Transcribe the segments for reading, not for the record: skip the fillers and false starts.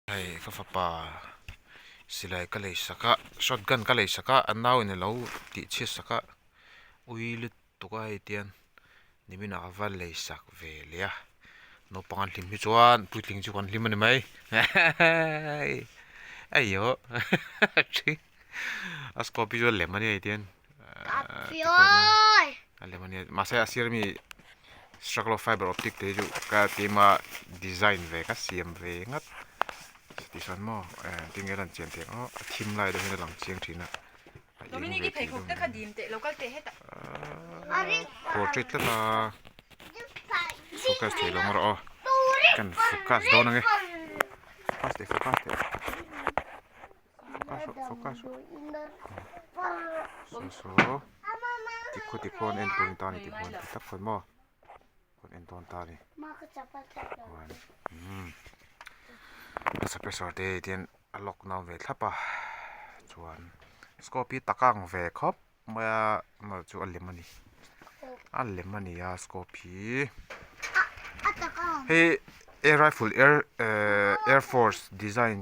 Hei ka fapa silai ka lei sak a shotgun ka lei sak a a nau in alo tih chhiat sak a ui lutuk a hei tian nimin ah va lei sak ve leh a naupang an hlim hi chuan puitling chu kan hlim a ni mai aiawh a scope hi chu a lem a nia hei tian a lem a nia mahse a sir ami struggle of fiber optic te hi chu ka keima design ve ka siam ve ngat tichuan maw eh tinge a lan chian theih ang aw a thim lai deuh hian a lang chiang thin a a eng ve thei deuh ahh portrait tlat a focus thei lo ang rawh aw kan focus dawn ang e focus teh focus teh. Focus rawh focus rawh saw saw tikhaw tikhaw an en tawn ta ani tikhaw an ti tak khawi maw an en tawn ta ani chuan umm a suppressor te tian a lock na awm ve thlap a chuan scope hi tak a ang ve khawp mai a amaherawh chu a lem ani a lem ani a scope hi hei air rifle air ehh air force design.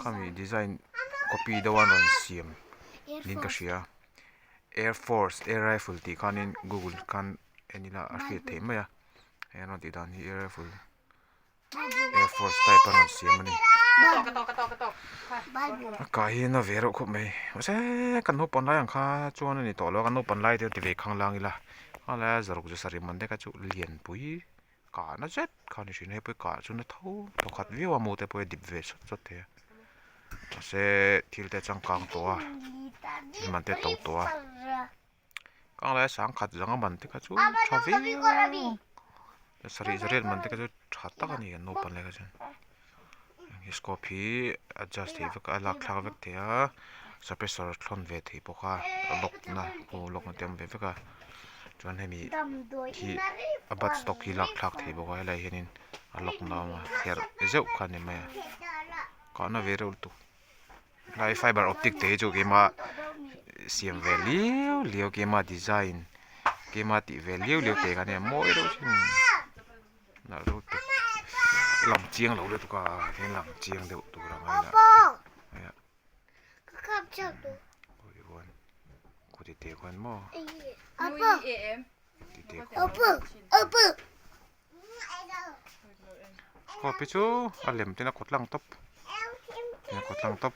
Khami design copy deuh a rawn siam niin ka hria air force air rifle tih khanin google khan en ila a hriat theih mai a hei an rawn tih dan hi air rifle air force type a rawn siam a ni a kah hi a na ve reuh khawp mai mahse kan naupang lai ang kha chuan a ni tawh lo a kan naupang lai te ti ve khang lang ila a laia zaruk zu sarih man te kha chu lianpui. Kah na zet kha ni thin a hei kah chu na tho thaw khat viau a mu te pawh hi a dip ve sawt sawt thei a mahse thil te a changkang tawh a thil man te a to tawh a kang laia sangkhat zanga man te kha chu tha viau sarih zariat man te kha chu tha tak a ni an naupang lai kha chuan he scope hi adjust theih vek a lak thlak vek thei a suppressor thlawn ve thei bawk a a lock na aw lock na te a awm ve vek a chuan hemi hi a bat stock hi lak thlak thei bawk a helaiah hianin a lock na a awm a herh zeuh kha a ni mai a kahna ve reuh lutuk helai fiber optic te hi chu keima siam ve liau liau keima design keima tih ve liau liau te kha nia mawi deuh thin. Nalh reuh tak lang chiang lo lutuk a hian lang chiang deuh tur ang a ila khaw ti te khuan maw ti te khuan scope hi chu a lem ten a kawt lang tawp a kawt lang tawp.